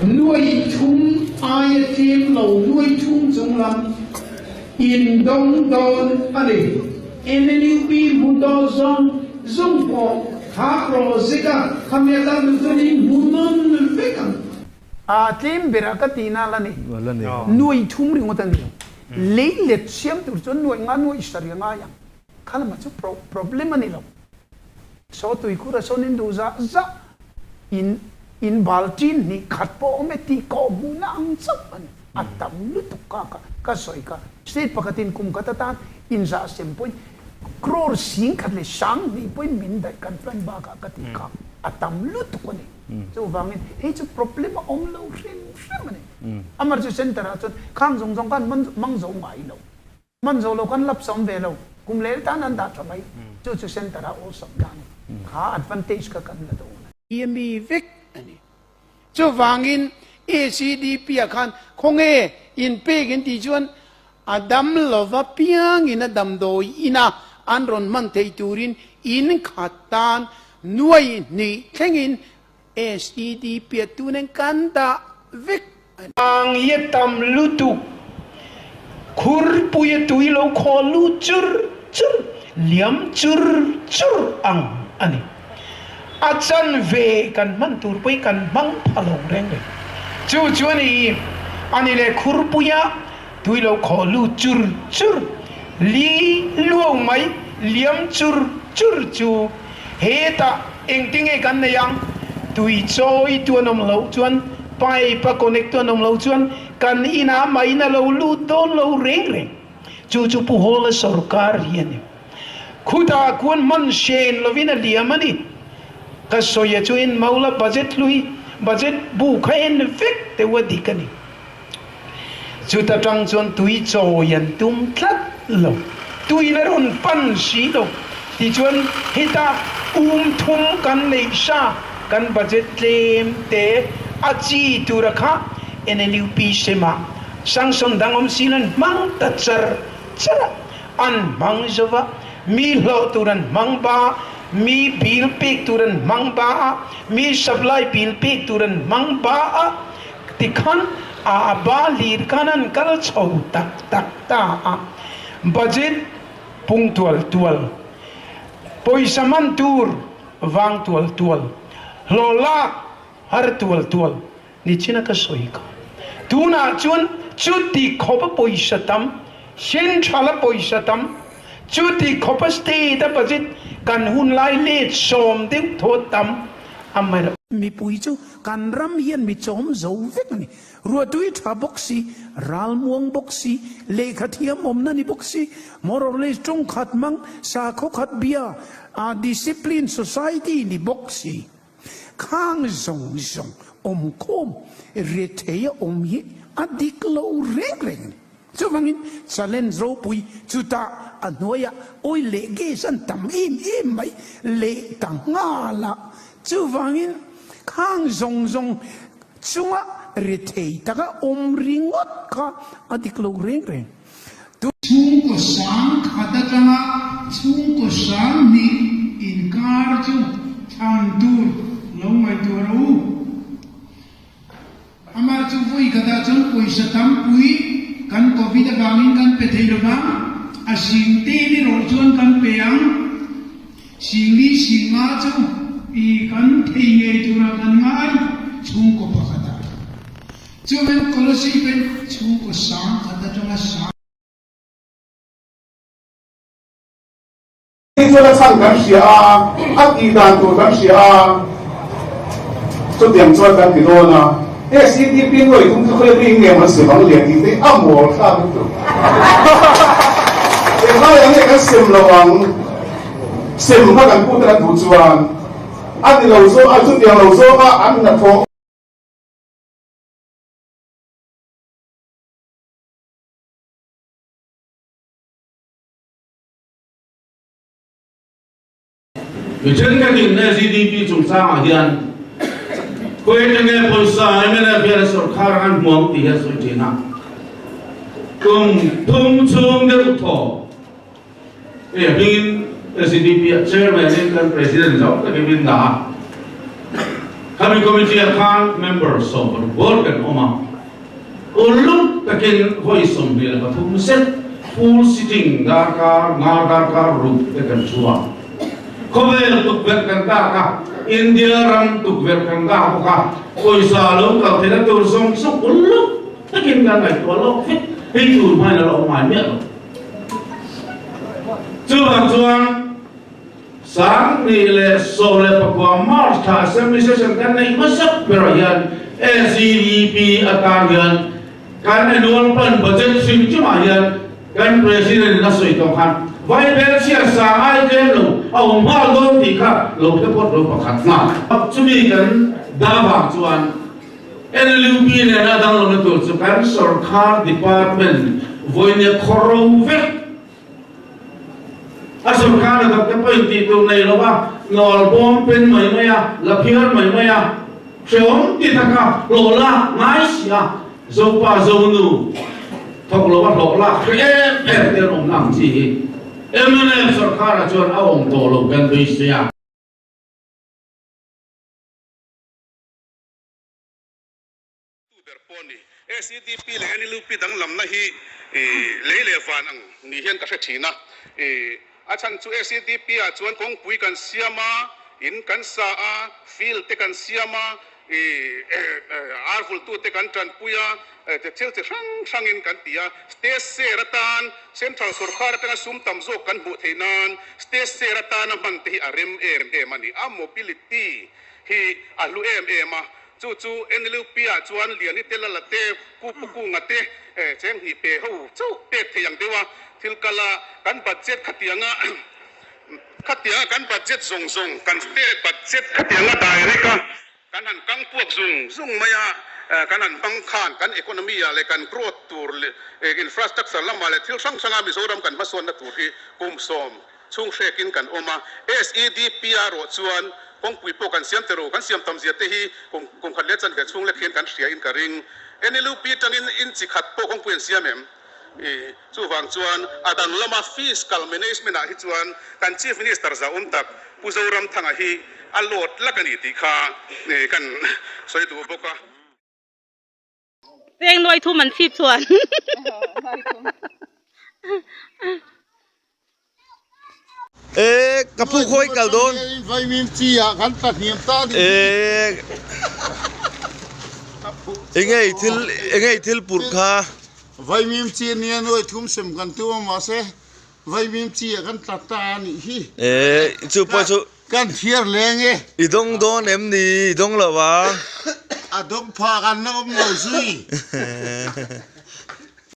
Nuai thum aia tlem lo nuai thum chung lam in dawng dawn a ni. NLUP hmu daw zawng zawng pawh kha project a khami a kal duh chuan in hmu nawn vek ang. A tlem berah ka tihna la ni. Nuai thum ringawt a ni lo. Lei let siam tur chuan nuai nga nuai sarih a ngai ang. Kha lamah chu problem a ni lo. Saw tuikhur a sawn in duh zah zah in in bal tin hnih khat pawh awm e tih kawh hmuhna ang chauh a ni. A tam lutuk ka ka ka sawi kha. State pakhatin kum khat atan in zah sem pawhin crore sing khat leh sang hnih pawhin min daih kan plan bakah ka tih kha a tam lutuk a ni. Chuvangin hei chu problem a awm lo hrim hrim a ni. Amaherawhchu center ah chuan khang zawng zawng khan mang zo ngai lo. Hman zo lo kan lapsawm ve lo, kum leh tan an dah tha mai, chu chu center ah awlsam ta a ni, kha advantage kha kan la dawn a ni. Hi mi vek a ni. Chuvangin ACDP ah khan khawnge in pek in tih chuan a dam lova piangin a damdawi ina an rawn hman theih turin in khat tan nuai hnih thlengin SEDP ah tunen kan dah vek a ni. Ang hi a tam lutuk, khurpui a tui lo khaw lut chur chur, liam chur chur ang a ni. A chanve kan hman tur pawhin kan hmang pha lo reng reng. Chu chu a ni, a ni leh khurpuia tui lo khaw lut chur chur, li luau mai, liam chur chur chu Hetah engtinge kan nei ang? Tui chawi tu an awm loh chuan, pipe a connect tu an awm loh chuan kan inah main a lo lut dawn lo reng reng. Chu chu Pu Hawla sorkar hi a ni. Khutah khuan hman hren lovin a liam a ni. Ka sawi a chu en maula budget hlui, budget bu kha en vek deuh a dik a ni. Chuta tang chuan tui chawi an tum tlat lo. Tuin a rawn pan si lo. Tichuan heta um thum kan neih sa kan budget tlem te a chi tura kha NLUP semah sanction dang awm sin an hmang ta char char a, an hmang zo va, mi hlawh tur an hmang ba, mi bill pek tur an hmang ba a, mi supply bill pek tur an hmang ba a, Tikhan a a ba lir khan an kal chho tak tak ta a, budget pung tual tual, pawisa man tur vang tual tual, hlawh lak har tual tual ni chin a ka sawi kha. Tunah chuan chuti khawp a pawisa tam, central a pawisa tam, chuti khawp a state a budget kan hun lai let sawm deuh thaw tam a mai. Mipui chu kan ram hian mi chawm zo vek a ni. Ruatui tha bawk si, ralmuang bawk si, lehkha thiam awmna ni bawk si, more or less tawng khat hmang, sakhaw khat bia, a discipline society ni bawk si. Khang zawng zawng awmkhawm rethei a awm hi a dik lo reng reng a ni. Chuvangin challenge ropui chutah a hnuaiah oil leh gas an tam em em mai leh ta nghal a. Chuvangin khang zawng zawng chunga rethei taka awm ringawt kha a dik lo reng reng. Chhungkaw sang khat atanga chhungkaw sang hnih inkar chu thlan tur lo ngaihtuah rawh u. Amah chu vawi khatah chuan pawisa tampui kan Covid avangin kan pe thei lovang, a sing te ni rawh chuan kan pe ang. Singli singa chu i kan thei ngei turah kan ngai chhungkaw pakhatah. Chuan Kolosip-in chhungkaw sang khat atanga sang. Hi chuan a chhan kan hria a, a tih dan tur kan hria a, chutiang chuan kan ti dawn a. SEDP nuai thum chu khawi ring nge maw sem ang le tih te hi a mawl thlak lutuk. Englai ang nge kan sem lo ang, sem kha kan put a duh chuan a ti lo zawk a, chutiang lo zawk a an hnathawh. Mi thenkhatin SEDP chungchangah hian khawi atanga pawisa mnf hian sorkar an hmuang tih hi a sawi thin a. Kum thum chhung deuh thaw e hmingin SEDP ah chairman in kan president zawk takin min dah a. Khami committee ah khan member 16 bawr kan awm a, uluk takin vawi 23 zet full sitting darkar nga darkar ruk te kan thu a. Khawvel tukverh kan dak a, India ram tukverh kan dak bawk a, pawisa lo kal theihna tur zawng zawng uluk takin kan ngaihtuah lawk vek, hei tur hmain a la awm ngai miah lo. Chuvang chuan 2019 March thla Assembly Session kan neih hmasak berah hian SEDP atan hian kan annual plan budget hrim hrimah hian kan President in a sawi tawh khan Vaibel chhiar sang ai tlem lo a awm nghal dawn tih kha lo hre phawt lo pakhat nghal. Chumi kan dah vang chuan NLUP nena danglamna tur chu kan sorkar department vawinia khawro vek a sorkar hnathawk te pawhin tih tur nei lo a, nawl bawm pen mai mai a, la phiar mai mai a, hrehawm ti taka hlawh lak ngai si a, Zopa Zonu thawk lo a hlawh lak hre em em te an awmna ang chi hi mnf sorkarah chuan a awm tawh lo kan beisei a. Tu ber pawh a ni. SEDP leh NLUP danglamna hi lei leh van ang ni hian ka hre thin a. A chhan chu SEDP ah chuan kawngpui kan siam a, in kan sa a, field te kan siam a, ar vultu te kan tanpui a, thil chi hrang hrangin kan ti a. State share atan Central sorkar atanga sum tam zawk kan hmuh theih nan state share atana hman te hi a rem em em a ni. A mobility hi a hlu em em a, chu chu NLUP ah chuan Liani te Lala te Ku Pu Kunga te cheng hnih pe ho chauh pek thei ang deuh a, thil kal a kan budget khatianga khatianga kan budget zawng zawng kan state budget khatianga direct a kan han kang puak zung zung mai a, kan han hmang khan kan economy ah leh kan growth tur leh infrastructure lamah leh thil hrang hranga Mizoram kan hmasawnna tur hi kum sawm Chhung hrekin kan awm a, SEDP a rawh chuan kawngpui pawh kan siam tero, kan siam tam zia te hi kum kum khat leh chanve chhung lek hian kan hria in ka ring. NLUP tangin in chi khat pawh kawngpui an siam em? I chuvang chuan a dang lama fiscal management ah hi chuan kan Chief Minister zahawm tak Pu Zoramthanga hi a lawt lak a ni tih kha kan sawi duh bawk a. Peng nuai thum an chhip chuan. E ka pu khawi kal dawn. Vaimin chi ah kan tla hniam ta ni. E enge i thil enge i thil purh kha. Vaimin chi ania nuai thum sem kan tum a mahse vaimin chi ah kan tla ta a nih hi. E chu pawh chu. Kan thiar leng e. I dawng dawn em ni? I dawng lo a. A dawng phak an la awm lo zui.